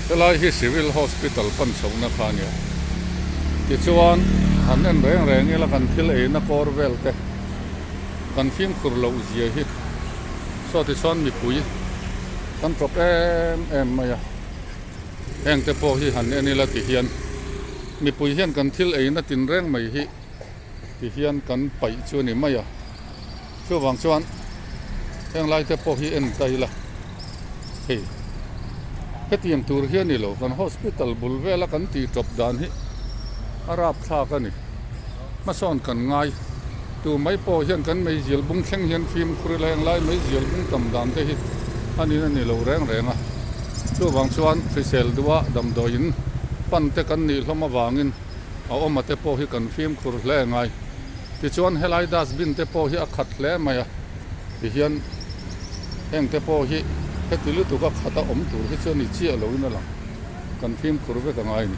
Helai hi Civil Hospital pan chhohna kha a nia. Tichuan, han en reng reng ila kan thil eina kawr vel te kan fimkhur loh zia hi saw tichuan mipui kan tawp em em mai a. Heng te pawh hi han en ila tihian mipui hian kan thil eina tinreng mai hi tihian kan paih chu a ni mai a. Chuvang chuan heng lai te pawh hi en ta ila hei hetiang tur hi a ni lo kan hospital bul vela kan tih tawp dan hi a rap thlak a ni hmasawn kan ngai tu mai pawh hian kan meizial bung thleng hian fimkhur ila heng lai meizial bung tam dan te hi a nin a ni lo reng reng a chuvang chuan hrisel duha damdawiin pan te kan nih hlawm avangin a awm a te pawh hi kan fimkhur hle ngai. Tichuan helai dustbin te pawh hi a khat hle mai a, tihian heng te pawh hi heti lutuk a khat a awm tur hi chu a ni chiah loin a lang, kan fimkhur vek a ngai a ni.